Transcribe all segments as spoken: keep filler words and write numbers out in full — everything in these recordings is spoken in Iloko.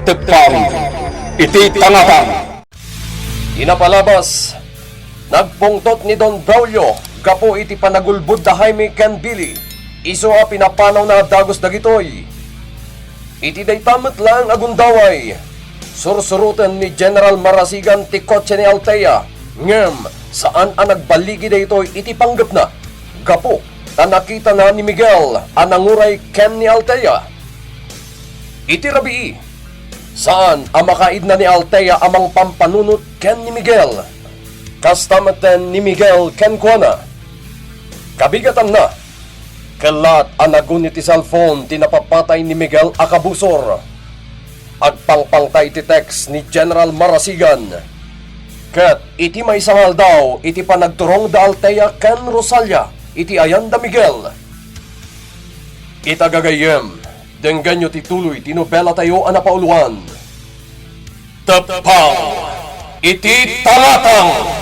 Teppang iti tangatang. Ti napalabas, nagpungtot ni Don Braulio gapu iti panagulbod da Jaime ken Billy, isu a pinapanawna a dagus dagitoy. Iti dayta met laeng a gundaway, sursuroten ni General Marasigan ti kotse ni Altea, ngem saan a nagballigi daytoy iti panggepna, gapu ta nakitana ni Miguel a nanguray ken ni Altea. Iti rabii, saan a makaidna ni Altea a mangpampanunot ken ni Miguel. Kasta metten ni Miguel kenkuana. Kabigatanna, kellat a nagun iti cellphone ti napapatay ni Miguel a kabusor. Agpangpangta iti text ni General Marasigan. Ket iti maysa nga aldaw, iti panagturong da Altea ken Rosalia iti ayan da Miguel. Ita gagayyem, denggenyo ti tuloy ti nobelatayo a napauluan, Teppang iti Tangatang.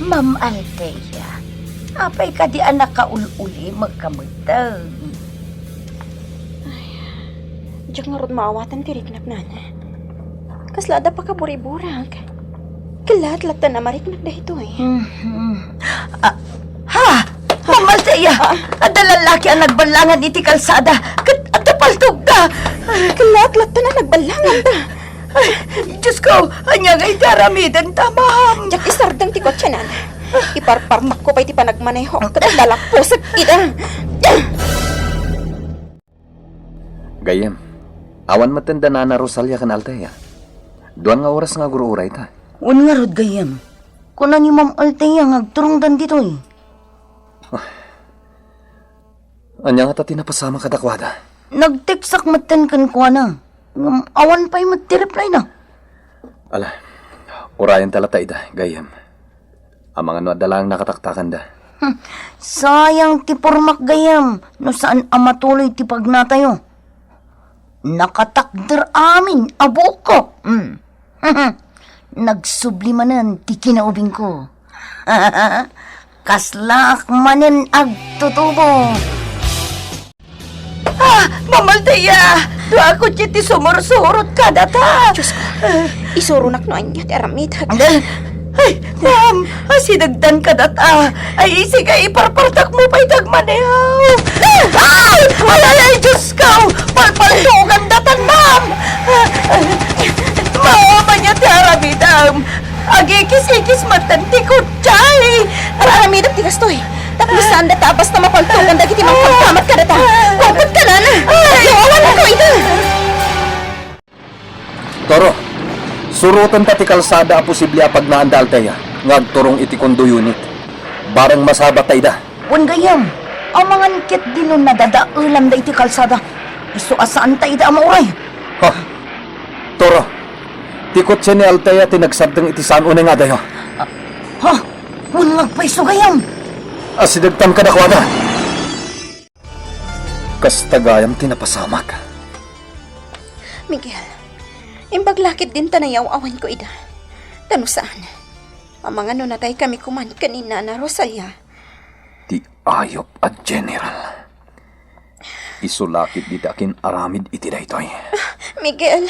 Ma'am Althea, apay kadi a nakaul-ulimekka metten? Diak ngarud maawatan ti riknaknan. Kasla adda pakaburiburak. Kellat latta a mariknak daytoy. Mhm. Ah, ha! Ma'am Althea! Adda lallaki a nagballangan iti kalsada ket adda paltogda! Kellat latta a nagballanganta. Ay, Diyos ko! Ania nga iti aramidenta, ma'am? Diak isardeng ti kotsienana. Iparparmakko pay ti panagmanehok ket lalapusek ida. Gayyem, awan metten da Nana Rosalia ken Althea. Duan nga oras nga agur-urayta. Wen ngarud, gayyem. Kuna ni Ma'am Althea nga agturongdan ditoy. Ania ngata ti napasamak kadakuada? Nagteksak metten kenkuana. Ngem awan pay met ti replyna. Ala, urayenta latta ida, gayyem. Amangan no adda laeng nakataktakanda. Hmm, sayang ti pormak gayyem no saan a matuloy ti pagnatayo. Nakatakder amin a buokko. Hmm. Nagsubli manen ti kinaubingko. Kaslaak manen agtutubo. Ah, Ma'am Althea! Duako ti sumursurot kadata! Diyos ko, isuronak no ania ti aramidek. Ay, ma'am, asidegtan kadata. Ay, isig a iparpartakmo pay dagmaneaw. Ay! Ay, ay, ay, Diyos ko! Palpaltugan datan, ma'am! Ma'am, ania ti aramidem? Agikis-ikis met ti kotse! Aramidek ti kastoy! Tapno saan data a basta mapaltugan dagiti mangpagpamat kadata. Kuan met kanana. Ay! Awan ko ida. Toro, surotenta ti kalsada a posible a pagnaan da Althea nga agturong iti condo unit. Bareng masabat ta ida. Wen gayyem, amangan ketdi no nadadaelanda iti kalsada. Isu a saanta ida a mauray. Ha? Toro, ti kotse ni Althea ti nagsardeng iti saan unay nga adayo. Ha? Wen nga agpayso gayyem. Asidegtan kadakuada. Kasta gayam ti napasamak. Miguel, imbag la ketdin ta nayaw-awanko ida. Ta no saan, amangan no nataykami koman ken ni Nana Rosalia. Ti ayop a general. Isu la ketdi ti akin-aramid iti daytoy. Miguel.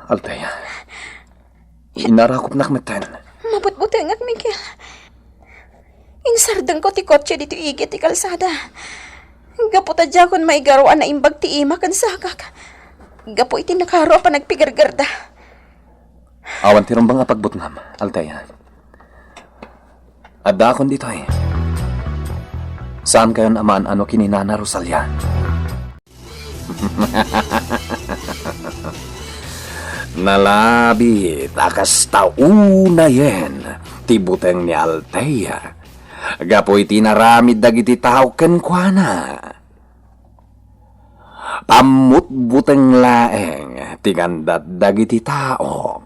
Althea, inarakupnak metten. Mabutbutengak, Miguel. Insardengko ti kotse ditoy igid ti kalsada. Gapu ta diakon maigaro a naimbag ti ima ken sagak. Gapu iti nakaro a panagpigergerda. Awan ti rumbeng a pagbutngam, Althea. Addaakon ditoy. Saankayon a maan-ano ken ni Nana Rosalia. Nalabit a kasta unayen ti buteng ni Althea gapu iti inaramid dagiti tao kenkuana. Ammot buteng laeng ti gandat dagiti tao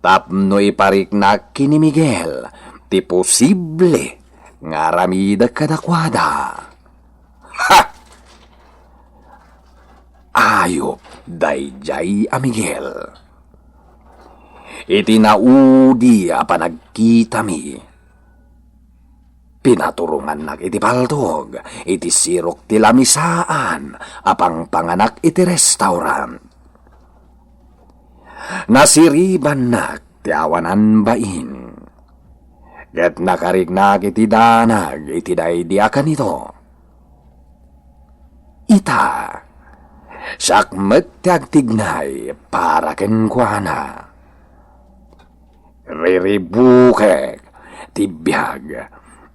tapno iparikna ken ni Miguel ti posible nga aramidek kadakuada. Ha! Ayop daydiay a Miguel. Iti naudi a panagkitami, pinaturongannak iti paltog iti sirok ti lamisaan a pangpanganak iti restaurant. Nasiribannak ti awanan bain, ket nakariknak iti danag iti daydi a kanito. Ita, siak met ti agtignay para kenkuana. Riribukek ti biag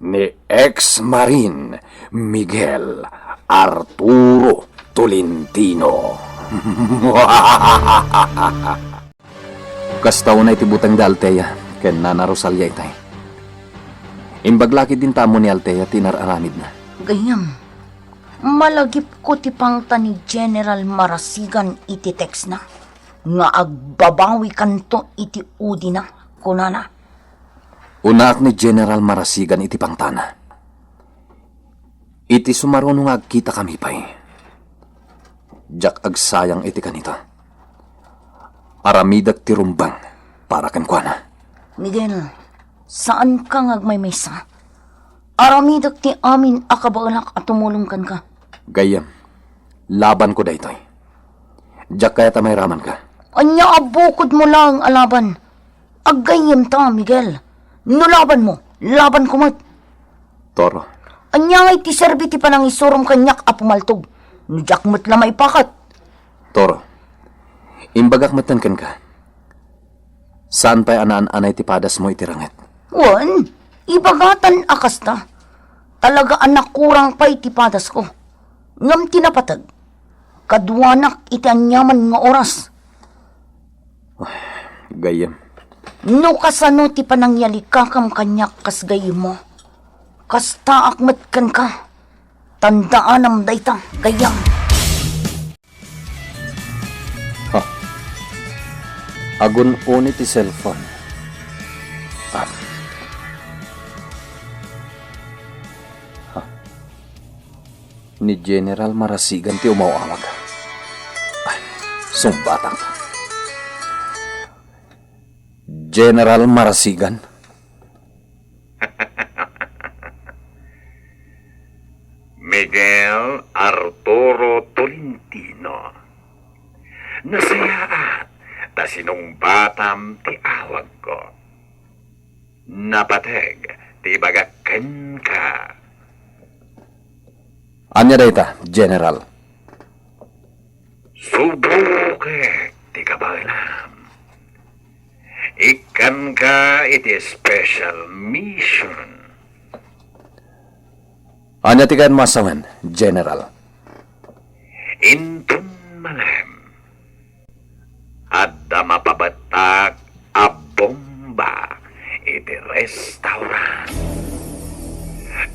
ni ex-marine Miguel Arturo Tolentino. Kasta unay ti buteng da Althea ken Nana Rosalia itay. Imbag la ketdin ta ammo ni Althea ti inar-aramidna. Gayyem, malagipko ti pangta ni General Marasigan iti textna nga agbabawikanto iti udina, kunana. Unaak ni General Marasigan iti pangtana. Iti sumaruno nga agkitakami pay, diak agsayang iti kanita. Aramidek ti rumbeng para kenkuana. Miguel, saanka nga agmaymaysa. Aramidek ti amin a kabaelak a tumulong kenka. Gayyem, labanko daytoy. Diak kayat a mairamanka. Ania a bukodmo laeng a laban? Aggayyemta, Miguel. No labanmo, labanko met. Toro. Ania ngay ti serbi ti panangisurom kaniak a pumaltog no diak met la maipakat? Toro, imbagak metten kenka. Saan pay a naan-anay ti padasmo iti ranget? Wen, ibagatan a kasta. Talaga a nakurang pay ti padasko. Ngem ti napateg, kaduanak iti aniaman nga oras. Gayyem. No kasano ti panangyalikakam kaniak kas gayyemmo, kastaak met kenka. Tandaanam dayta, gayyem. Ha. Agun-uni ti cellphone. Ah. Ha. Ni General Marasigan ti umaw-awag. Ay, sungbatak. General Marasigan? Miguel Arturo Tolentino. Nasayaat ta sinungbatam ti awagko. Napateg ti ibagak kenka. Ania dayta, General? Subukek ti kabaelam. Ikkanka iti special mission. Ania ti kayatmo a sawen, General? Inton malem, adda mapabettak a bomba iti restaurant.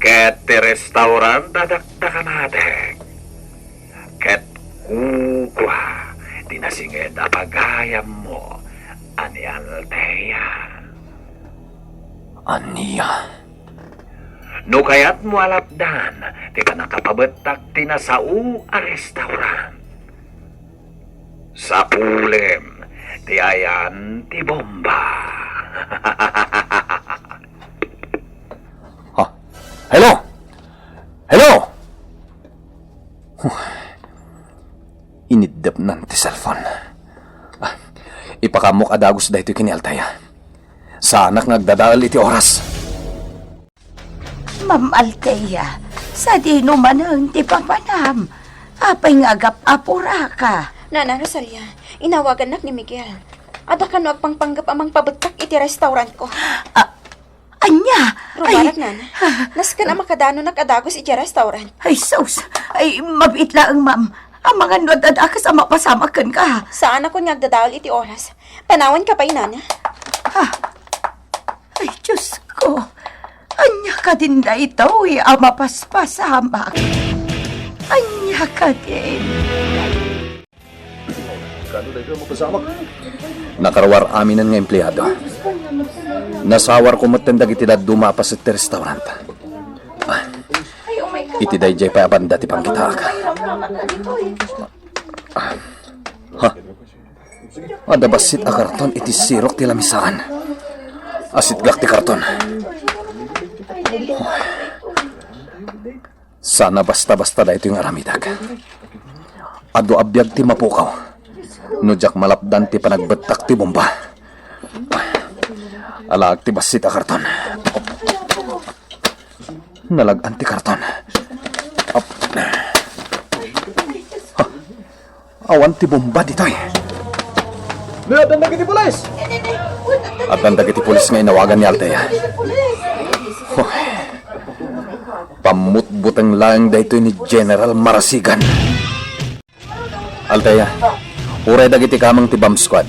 Ket ti restaurant a dakdakamatek. Ket kukua ti nasinged a pagayammo a ni Althea. Ania? No kayatmo a lapdan ti pannakapabettak ti nasao a restaurant, sapulem ti ayan ti bomba. Ha? Hello? Hello? Huh. Iniddepnan ti cellphone. Ah, ipakaamok a dagus daytoy ken ni Althea. Saanak nga agdadael iti oras. Ma'am Althea, sadino manen ti papanam? Apay nga agap-apuraka? Nana Rosalia, inawagannak ni Miguel. Adda kano agpangpanggep a mangpabettak iti restaurantko. Ah, ania? Rumarak, Nana. Nasken a makadanonak a dagus iti restaurant. Ay, sus. Ay, mabiit laeng, ma'am. Amangan no adda dakes a mapasamak kenka. Saanakon nga agdadael iti oras. Panawanka pay, Nana. Ah. Ay, Diosko, ania kadin daytoy a mapaspasamak? Ania kadin? Nakaruar aminen nga empleado. Nasawarko metten dagiti dadduma a paset ti restaurant. Ah, iti daydiay pay a banda ti pangkitaak. Ah, ha? Adda bassit a karton iti sirok ti lamisaan. Asitgak ti karton. Saan a basta-basta daytoy nga aramidek. Adu a biag ti mapukaw no diak malapdan ti panagbettak ti bomba. Alaek ti bassit a karton. Nalag-an ti karton. Ap-, ha, awan ti bomba ditoy. Addan dagiti pulis! Addan dagiti pulis nga inawagan ni Althea. Huh. Pammutbuteng laeng daytoy ni General Marasigan. Althea, uray dagiti kameng ti bomb squad.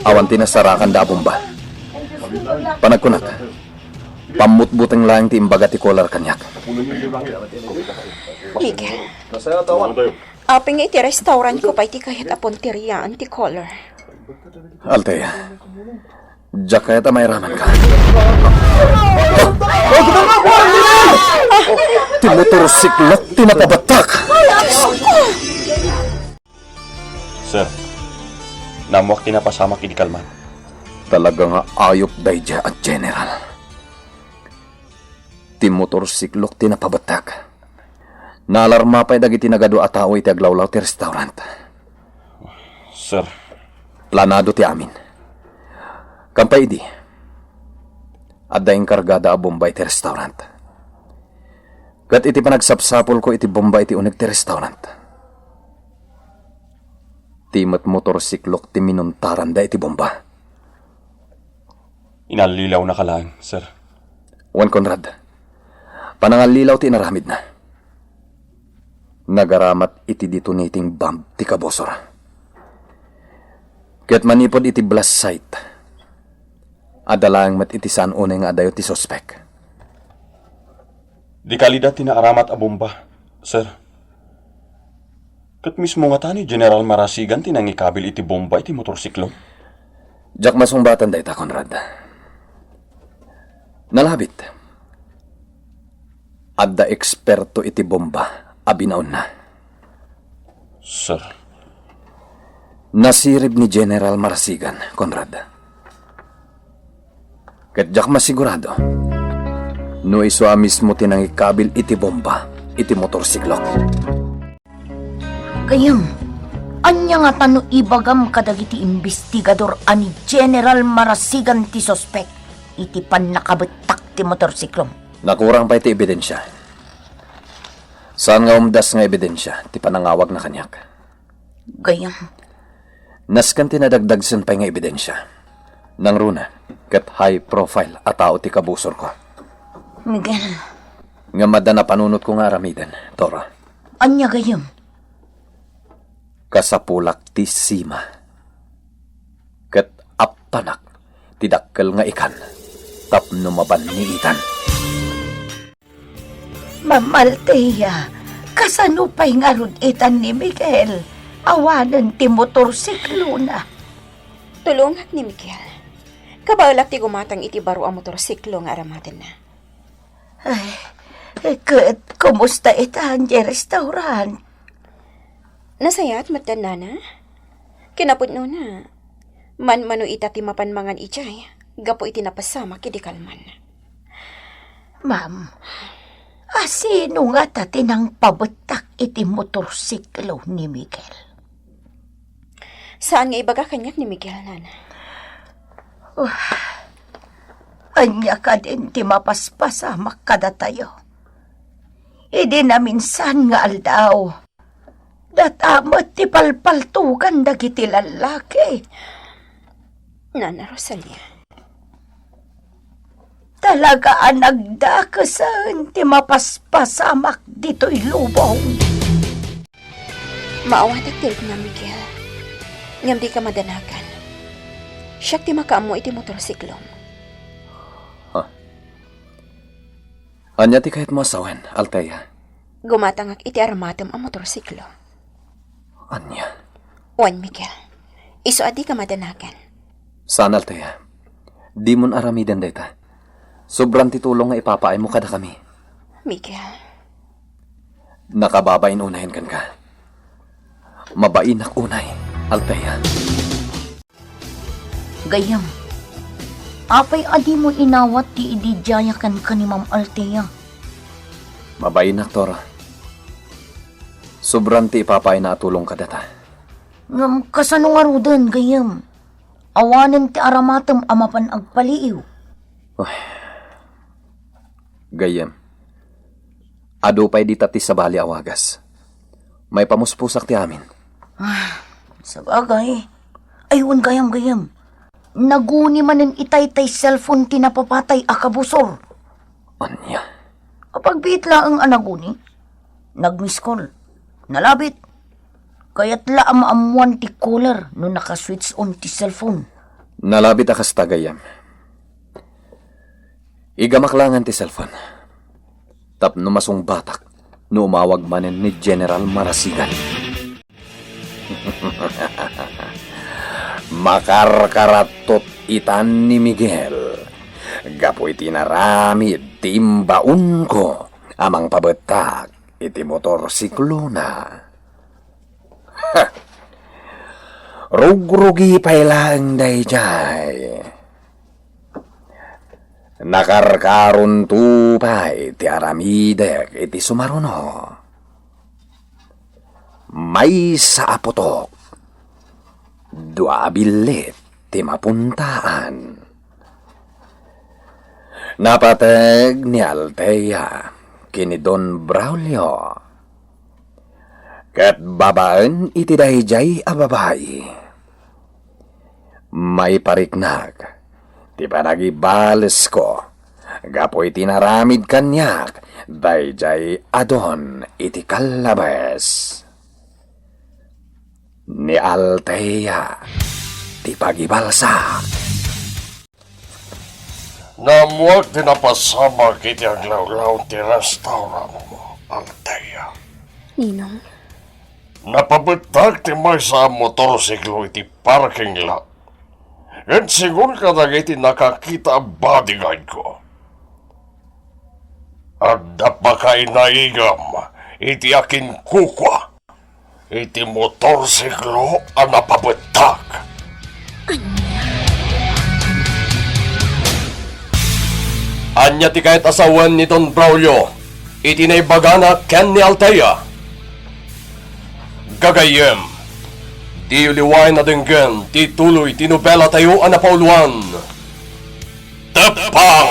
Awan ti nasarakanda a bomba. Panagkunak, pammutbuteng laeng ti imbaga ti caller kaniak. Miguel. Apay nga iti restaurantko pay ti kayat a punteriaan ti caller? Althea, diak kayat a mairamanka. Ti motorsiklok ti napabettak. Sir, naammoak ti napasamak idi kalman. Talaga nga ayup daydiay a general. Ti motorsiklok ti napabettak. Naalarma pay dagiti nagadu a tao iti aglawlaw ti restaurant. Sir. Planado ti amin. Kampay idi, adda inkargada a bomba iti restaurant. Ket iti panagsapsapulko iti bomba iti uneg ti restaurant, ti met motorsiklok ti minuntaranda iti bomba. Inallilawnaka laeng, sir. Wen, Conrad, panangallilaw ti inaramidna. Nagaramat iti detonating bomb ti kabusor. Ket manipud iti blast site, adda laeng met iti saan unay nga adayo ti suspek. Di kalida ti naaramat a bomba, sir. Ket mismo ngata ni General Marasigan ti nangikabil iti bomba iti motorsiklo? Diak masungbatan dayta, Conrad. Nalabit. Adda eksperto iti bomba a binaonna. Sir. Nasirib ni General Marasigan, Conrad. Ket diak masigurado no isu a mismo ti nangikabil iti bomba iti motorsiklok. Gayyem, ania ngata no ibagam kadagiti imbestigador a ni General Marasigan ti suspek iti pannakabettak ti motorsiklo? Nakurang pay ti ebidensia. Saan nga umdas nga ebidensia ti panangawagna kaniak. Gayyem. Nasken ti nadagdagsen pay nga ebidensia. Nangruna, ket high profile a tao ti kabusorko. Miguel. Ngem adda napanunotko nga aramiden, Tora. Ania gayyem? Kasapulak ti sima. Ket appanak ti dakkel nga ikan tapno mabanniitan. Ma'am Althea, kasano pay ngarud itan ni Miguel? Awanen ti motorsiklona. Tulongak ni Miguel. Kabaelak ti gumatang iti baro a motorsiklo nga aramatenna. Ay, ket kumusta itan ti restaurant? Nasayaat met, nana. Kinapudnona, manmano ita ti mapan mangan idiay gapu iti napasamak idi kalman. Ma'am, a sino ngata ti nangpabettak iti motorsiklo ni Miguel? Saan nga ibaga kaniak ni Miguel, nana. Wah, ania kadin ti mapaspasamak kadatayo? Idi naminsan nga aldaw, data met ti palpaltugan dagiti lallaki. Nana Rosalia. Talaga a nagdakesen ti mapaspasamak ditoy lubong. Maawatak ti riknam, Miguel. Ngem dika madanagan. Siak ti makaammo iti motorsiklom. Ha? Ania ti kayatmo a sawen, Althea? Gumatangak iti aramatem a motorsiklo. Ania? Wen, Miguel. Isu a dika madanagan. Saan, Althea. Dimon aramiden dayta. Sobran ti tulong nga ipapaaymo kadakami. Miguel. Nakababain unayen kenka. Mabainak unay, Althea. Gayyem, apay a dimo inawat ti ididiayak kenka ni Ma'am Althea? Mabainak, Tora. Sobran ti ipapaayna a tulong kadata. Ngem kasano ngaruden, gayyem? Awanen ti aramatem a mapan agpaliiw. Uy. Gayyem, adu pay dita ti sabali a wagas. Maipamuspusak ti amin. Ah, sabagay. Ay, wen gayam, gayyem. Naguni manen itay tay cellphone ti napapatay a kabusor. Ania? Apagbiit laeng a naguni. Nag-miss call. Nalabit. Kayat la a maammuan ti caller no naka-switch on ti cellphone. Nalabit a kasta, gayyem. Igamak laengen ti cellphone. Tapno masungbatak no umawag manen ni General Marasigan. Makarkarattot itan ni Miguel gapu iti naramid ti imbaonko a mangpabettak iti motorsiklona. Ha! Rugrugi pay laeng daydiay. Nakarkaronto pay ti aramidek iti sumaruno. Maysa a putok, dua a billit ti mapuntaan. Napateg ni Althea ken ni Don Braulio ket babaen iti daydiay a babai. Maipariknak ti panagibalesko gapu iti naramid kaniak daydiay a don iti kallabes. Ni Althea ti pagibalsak. Naammoak ti napasamak iti aglawlaw ti restaurantmo, Althea. Ninong? Napabettak ti maysa a motorsiklo iti parking lot. Ket sigun kadagiti nakakita a bodyguardko, adda pakainaigam iti akinkukua iti motorsiklo a napabettak. Ania? Ania ti kayat a sawen ni Don Braulio iti naibagana ken ni Althea? Gagayyem, diyo liwaen a denggen ti tuloy ti nobelatayo a napauluan, Teppang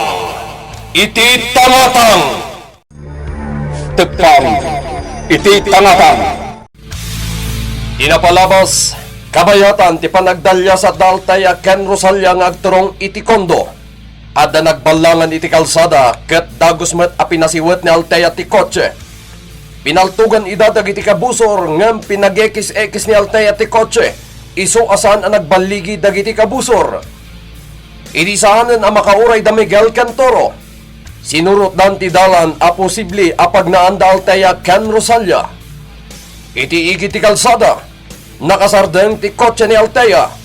iti Tangatang! Teppang iti Tangatang! Ti napalabas, kabayatan ti panagdalias da Althea ken Rosalia nga agturong iti kondo. Adda nagballangan iti kalsada ket dagus met a pinasiwet ni Althea ti kotse. Pinaltogan ida dagiti kabusor ngem pinagekis-ekis ni Althea ti kotse, isu a saan a nagballigi dagiti kabusor. Idi saanen a makauray da Miguel ken Toro, sinurotdan ti dalan a posible a pagnaan da Althea ken Rosalia. Iti igid ti kalsada, nakasardeng ti kotse ni Althea.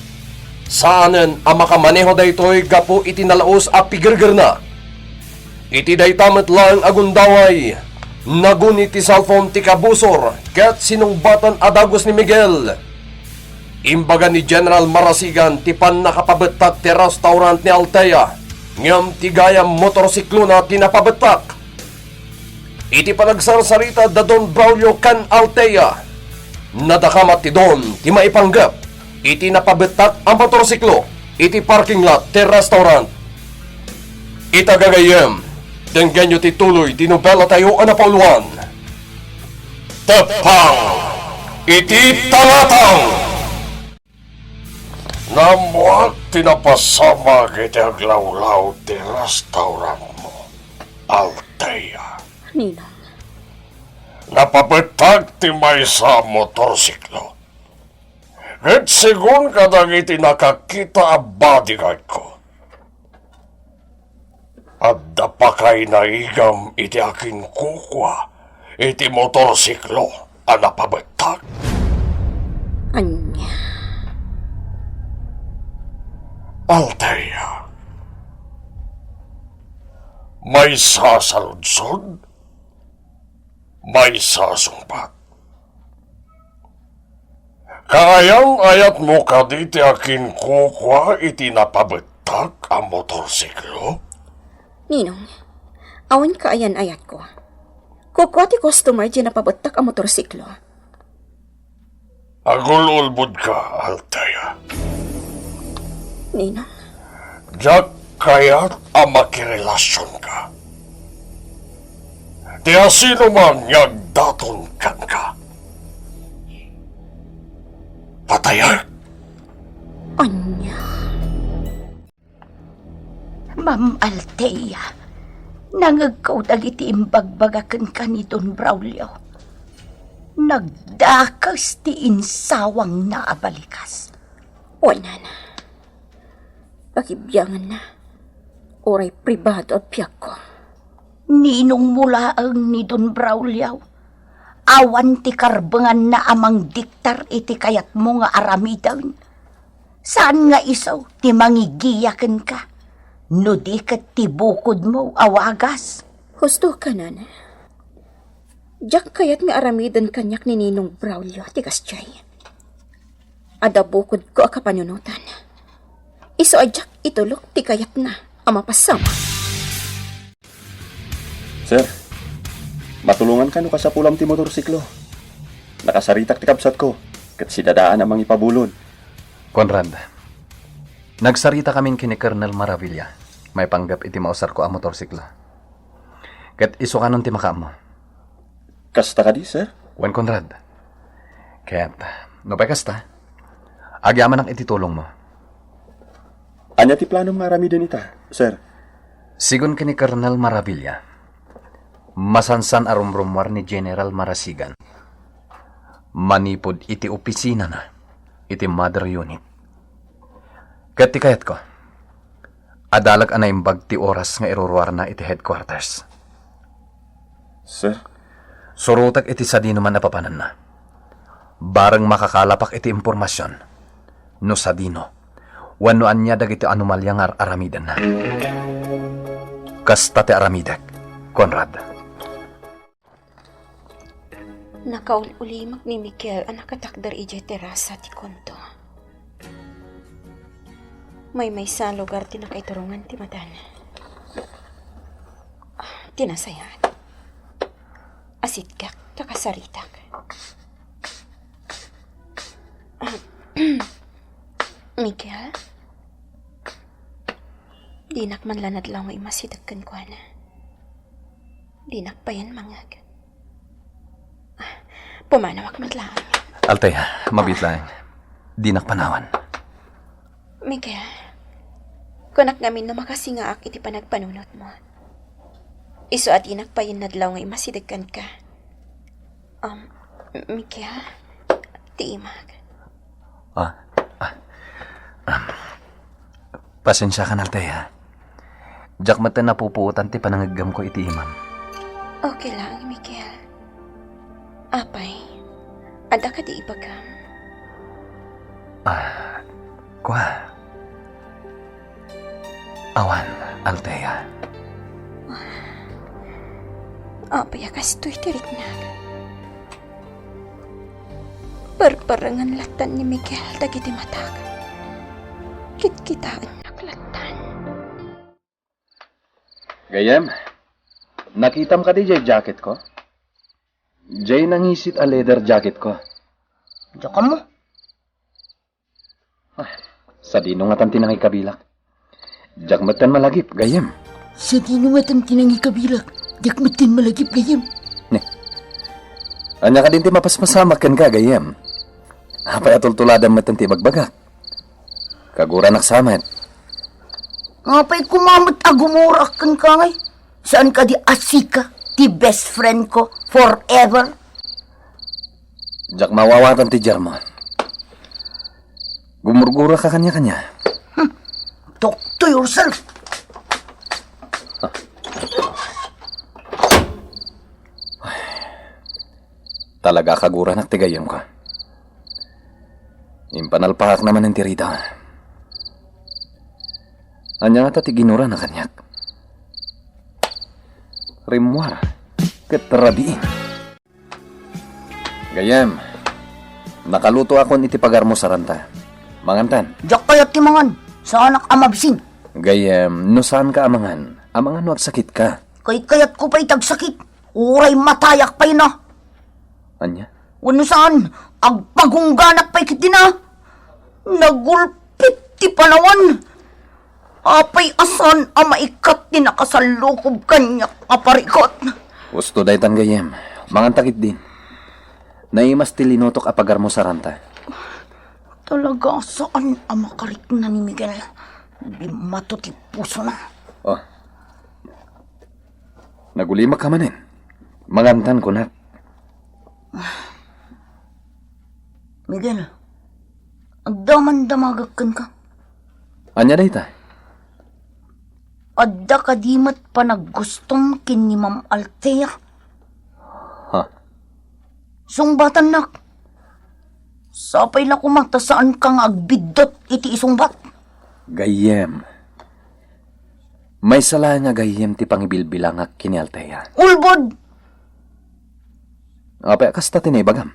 Saanen a makamaneho daytoy gapu iti nalaus a pigergerna. Iti dayta met laeng a gundaway, naguni ti cellphone ti kabusor ket sinungbaten a dagus ni Miguel. Imbaga ni General Marasigan ti pannakapabettak ti restaurant ni Althea, ngem ti gayam motorsiklona ti napabettak. Iti panagsarsarita da Don Braulio ken Althea, nadakamat ti Don ti maipanggep iti napabettak a motorsiklo iti parking lot ti restaurant. Ita gagayyem, denggenyo ti tuloy ti nobelatayo a napauluan, Teppang iti Tangatang! Naammoak ti napasamak iti aglawlaw ti restaurantmo, Althea. Ninong? Napabettak ti maysa a motorsiklo. Ket sigun kadagiti nakakita a bodyguardko, adda pakainaigam iti akinkukua iti motorsiklo a napabettak. Ania? Althea, maysa a saludsod, maysa a sungbat. Kaayan-ayatmo kadi ti akinkukua iti napabettak a motorsiklo? Ninong, awan kaayan-ayatko. Kukua ti customer diay napabettak a motorsiklo. Agul-ulbodka, Althea. Ninong? Diak kayat a makirelasionka. Ti asinoman nga agdaton kenka, patayak. Ania? Ma'am Althea, nangegko dagiti imbagbagak kenka ni Don Braulio. Nagdakes ti insawangna a balikas. Wen, nana. Pakibianganna. Uray pribado a biagko. Ninongmo laeng ni Don Braulio. Awan ti karbenganna a mangdiktar iti kayatmo nga aramiden. Saan nga isu ti mangigiya kenka, no di ket ti bukodmo a wagas. Husto ka, nana. Diak kayat nga aramiden kaniak ni Ninong Braulio ti kasdiay. Adda bukodko a kapanunotan. Isu a diak itulok ti kayatna a mapasamak. Sir, matulonganka no kasapulam ti motorsiklo. Nakasaritak ti kabsatko, ket sidadaan a mangipabulod. Conrad, nagsaritakamin ken ni Colonel Maravilla maipanggep iti mausarko a motorsiklo. Ket isu kanon ti makaammo. Kasta kadi, sir? Wen, Conrad. Ket, no pay kasta, agyamanak iti tulongmo. Ania ti planom nga aramiden ita, sir? Sigun ken ni Colonel Maravilla, masansan a rumrummuar ni General Marasigan manipud iti opisinana iti Mother Unit. Ket ti kayatko, adalek a naimbag ti oras nga iruruarna iti headquarters. Sir? Surotek iti sadino man a papananna. Bareng makakalapak iti impormasion no sadino wenno ania dagiti anomalia nga ar-aramidenna. Kasta ti aramidek, Conrad. Nakaul-ulimek ni Miguel a nakatakder idiay terasa ti konto. Maymaysa a lugar ti nakaiturongan ti matana. Ah, ti nasayaat. Asitkak ta kasaritak. Ah, Miguel? Dinak man la nadlaw nga immasideg kenkuana. Dinak payen mangngeg. Ah, pumanawak met laeng. Althea, mabiit laeng. Dinak panawan. Miguel, kunak ngamin no makasingaak iti panagpanunotmo. Isu a dinak payen nadlaw nga immasideg kenka. Um, Miguel, ti imak. Ah, ah, um, pasensiakan, Althea. Diak met napupuotan ti panangeggamko iti imam. Okay lang, Miguel. Apay, adda kadi ibagam? Ah, kua. Awan, Althea. Apay a kastoy ti riknak? Perperengen lattan ni Miguel dagiti matak. Kitkitaennak lattan. Gayyem, nakitam kadi jay jacketko? Jay nangisit a leather jacketko. Diak ammo. Ah, sadino ngatan ti nangikabilak? Diak metten malagip, gayyem. Sadino ngatan ti nangikabilak? Diak metten malagip, gayyem. Ne. Ania kadin ti mapaspasamak kenka, gayyem? Apay a tultuladam metten ti ibagbagak? Kaguranak sa met. Apay koma met a gumurak kenka ngay? Saan kadi a sika ti best friend ko forever? Diak mawawatan ti German. Gumurgura ka kaniak. Hmm. Talk to yourself. Talaga kaguranak ti gayyemko. Impanalpaak naman ti Rita. Ania ngata ti ginurana kaniak? Rimmuar ket rabii. Gayyem, nakalutoakon iti pagarmusaranta. Mangantan. Diak kayat ti mangan. Saanak a mabisin. Gayyem, no saanka a mangan, amangan no agsakitka. Kaykayatko pay ti agsakit. Uray matayak pay na. Ania? Wenno saan, agpagungganak pay ketdin a. Nagulpit ti panawen. Apay a saan a maikat ti nakasallukob kaniak a parikut? Husto daytan, gayyem. Manganta ketdin. Naimas ti linutok a pagarmusaranta. Talaga saan a makarikna ni Miguel. Bimmato ti pusona. Oh. Nagulimak ka manen. Mangantan kunak. Miguel, agdamandamagek kenka. Ania dayta? Adda kadi met panaggustom ken ni Ma'am Althea? Ha? Sungbatannak. Sapay la koma ta saanka nga agbiddut iti isungbat. Gayyem. Maysa laeng a gayyem ti pangibilbilangak ken ni Althea. Ulbod! Apay a kasta ti naibagam?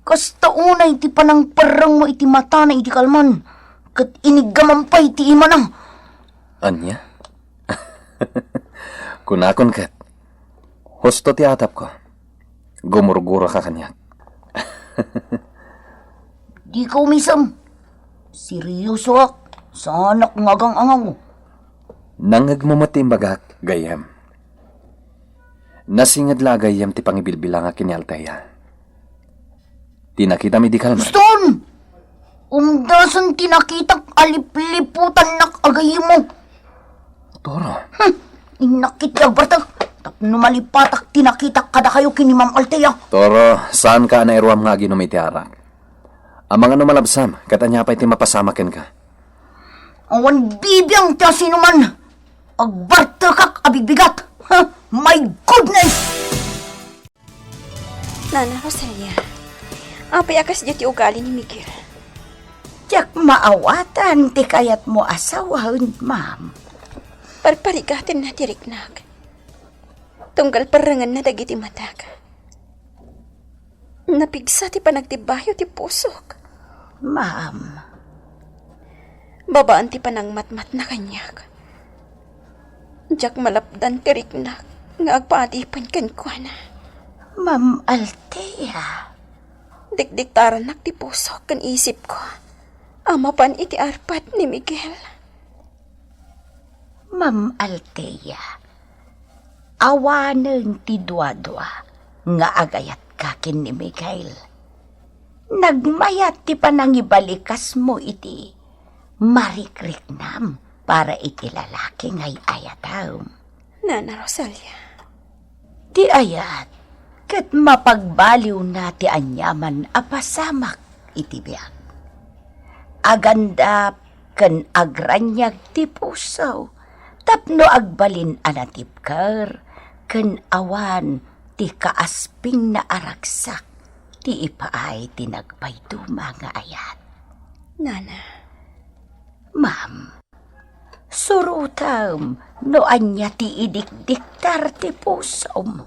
Kasta unay ti panangperrengmo iti matana idi kalman, ket iniggaman pay ti imana. Ania? Kunakon ket, husto ti atapko. Gumurguraka kaniak. Dika umisem. Seryosoak. Saanak nga agang-angaw. Nangngegmo met ti imbagak, gayyem. Nasinged la a gayyem ti pangibilbilangak ken ni Althea. Ti nakitam idi kalman. Stone! Umdasen ti nakitak a lipliputannak a gayyemmo. Toro. Hmm. Innak iti agbartek tapno malipatak ti nakitak kadakayo ken ni Ma'am Althea. Toro, saanka a nairuam nga aginom iti arak. Amangan no malabsam, ket ania pay ti mapasamak kenka? Awan bibiang ti asinoman. Agbartekak a bigbigat. Ha? My goodness! Nana Rosalia, apay a kasdiay ti ugali ni Miguel? Diak maawatan ti kayatmo a sawen, ma'am. Parparigatenna ti riknak. Tunggal perrengenna dagiti matak. Napigsa ti panagtibbayo ti pusok. Ma'am. Babaen ti panangmatmatna kaniak. Diak malapdan ti riknak nga agpaadipen kenkuana. Ma'am Althea. Dikdiktaranak ti pusok ken isipko a mapan iti arpat ni Miguel. Ma'am Althea, awanen ti duadua nga agayatka ken ni Miguel. Nagmayat ti panangibalikasmo iti marikriknam para iti lalaki nga ay-ayatem. Nana Rosalia. Ti ayat, ket mapagbaliwna ti aniaman a pasamak iti biag. Agandap ken agraniag ti puso tapno agbalin a natibker ken awan ti kaaspingna a ragsak ti ipaay ti nagpayduma nga ayat. Nana. Ma'am, surotem no ania ti idikdiktar ti pusom.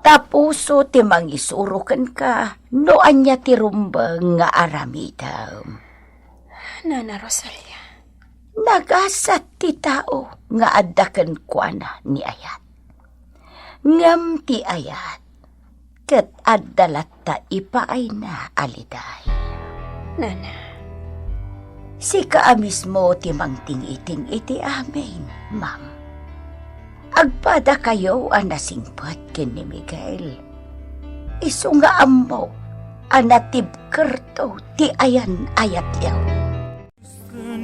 Ta puso ti mangisuro kenka no ania ti rumbeng nga aramidem. Nana Rosalia. Nagasat ti tao nga adda kenkuana ni ayat. Ngem ti ayat, ket adda latta ipaayna a liday. Nana. Sika a mismo ti mangting-iting iti amin, ma'am. Agpadakayo a nasingpet ken ni Miguel. Isu nga ammok a natibkerto ti ayan-ayatyo.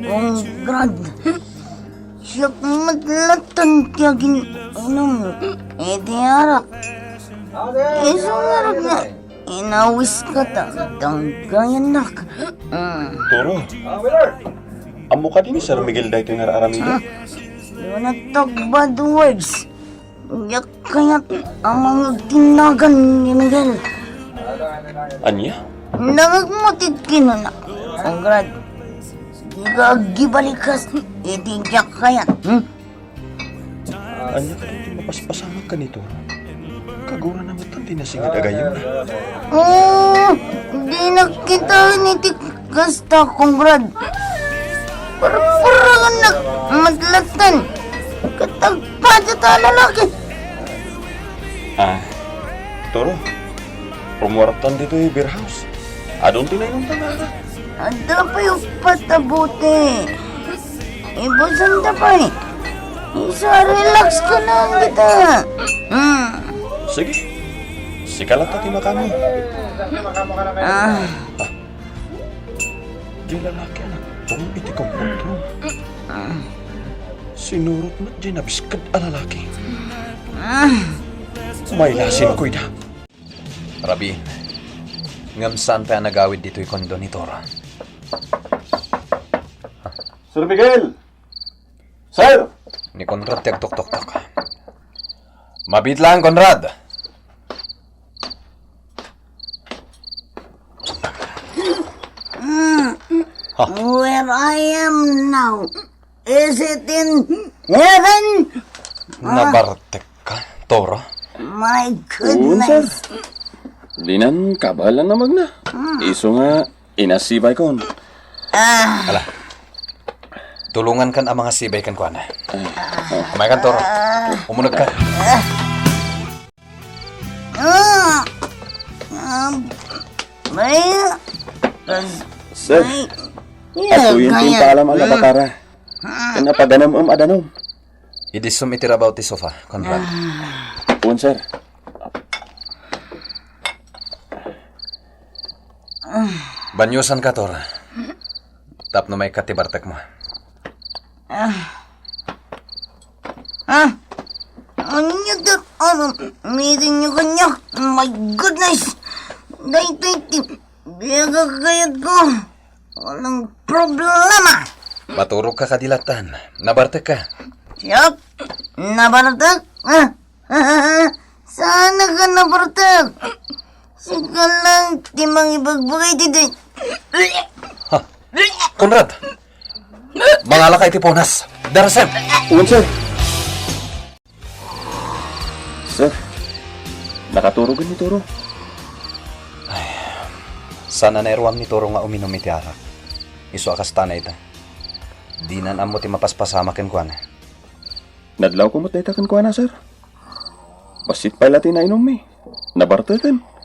Congrad, siak met latta ti agin-inum iti arak. Isu ngarud nga inawiska ta danggayannak. Mm. Toro, ammo kadi ni Sir Miguel daytoy nga ar-aramidek? Huh? You wanna talk bad words? Diak kayat a mangagtinnagan ni Miguel. Ania? Nangagmo ti kinuna, Congrad. Dika agbalikas iti diak kayat, hmm? Ania kadi ti mapaspasamak kanito? Kagurana met ti nasinged a gayyemna. Oh, dinak kitaen iti kasta, Congrad. Purpurengennak met latta. Ket agpada ta a lalaki. Ah, Toro, Rumuartan ditoy beer house. Adun ti nainumta nga arak. Adda pay uppat a bote. Ibusanta pay. Isu a relax ka na kita. Hmm. Sige. Sika latta ti makaammo. Ah. Ah. Diay lalaki a nagtun iti comfort room. Sinurot met diay nabisked a lalaki. Mailasinko ida. Rabiin, ngem saan pay a nagawid ditoy kondo ni Toro? Sir Miguel! Sir! Ni Conrad ti agtoktoktok. Mabiit laeng, Conrad! Ha? Where I am now? Is it in heaven? Ah. Nabartek ka, Toro? My goodness. Dinan kabaelan a magna. Hmm. Isu nga inasibay kon. Ah. Ala. Tulongan kan a mangasibay kenkuana. Ah. Umay kan, Toro. Umuneg ka. Ah. Ah. Ah. May. Sir, may. Atuyen ti impaalam a labakara. Ken a paganam-em a danum. Idisom iti rabaw ti sofa, Conrad. Wen, sir. Baniosanka, Toro. Tapno maikkat ti bartekmo. Ah. Ah. Ania ti aramidennyo kaniak? My goodness! Daytoy ti biag a kayatko. Walang problema. Maturogka kadi lattan. Nabartekka. Siak? Nabartek? Ah. Saan ka nabartek? Sika lang ti mangibagbagay ditoy. Ha? Conrad! Mangalaka iti punas. Darasem! Wen, sir. Sir, nakaturogen ni Toro. Ay, saan a nairuam ni Toro nga uminum iti arak. Isu a kasta ita. Dinan ammo ti mapaspasamak kenkuana. Nadlawko met dayta kenkuana, sir. Bassit pay la ti nainummi. Nabarteken.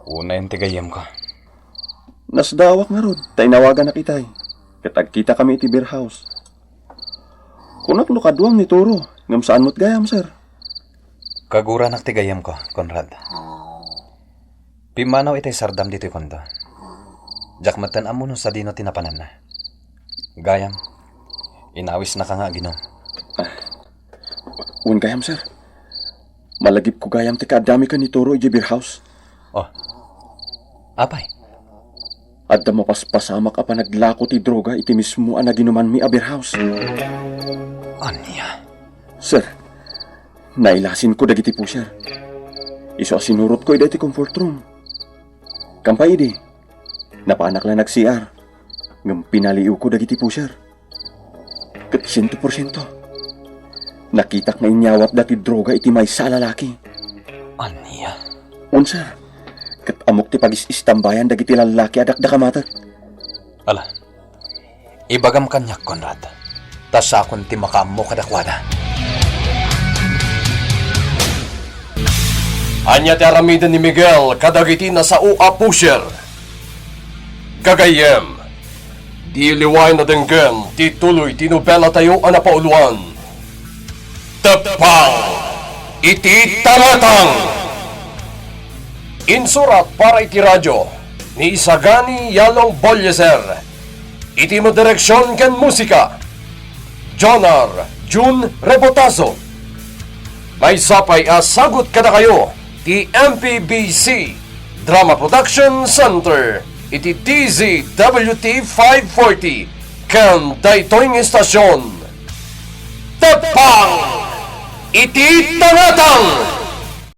Unayen ti gayyemko. Nasdaawak ngarud ta inawaganak itay, ket agkitakami iti beer house. Kunak no kaduam ni Toro, ngem saan met gayam, sir. Kaguranak ti gayyemko, Conrad. Pimmanaw itay sardam ditoy kondo. Diak metten ammo no sadino ti napananna. Gayam, inawisnaka nga aginum. Ah, wen gayam, sir. Malagipko gayam ti kaaddami ken ni Toro idiay beer house. Oh. Apay? Adda mapaspasamak a panaglako ti droga iti mismo a naginumanmi a beer house. Ania? Sir, nailasinko dagiti pusher. Isu a sinurotko ida iti comfort room. Kampay idi, napanak la nag-C R, ngem pinaliiwko dagiti pusher. Ket siento porsiento, nakitak nga inyawatda ti droga iti maysa a lalaki. Ania? Wen, sir, ket ammok ti pagis-istambayan dagiti lallaki a dakdakamatek. Ala, ibagam kaniak, Conrad, ta siakon ti makaammo kadakuada. Ania ti aramiden ni Miguel kadagiti nasao a pusher? Gagayyem, di liwaen a denggen ti tuloy ti nobelatayo a napauluan, Teppang iti Tangatang. Insurat para iti radio ni Isagani Yalong Bolleser. Iti madireksion ken musika, Jonar Jun Rebotazo. Maysa pay a sagut kadakayo ti M P B C Drama Production Center iti D Z W T five forty ken daytoy nga istasyon, Teppang iti Tangatang!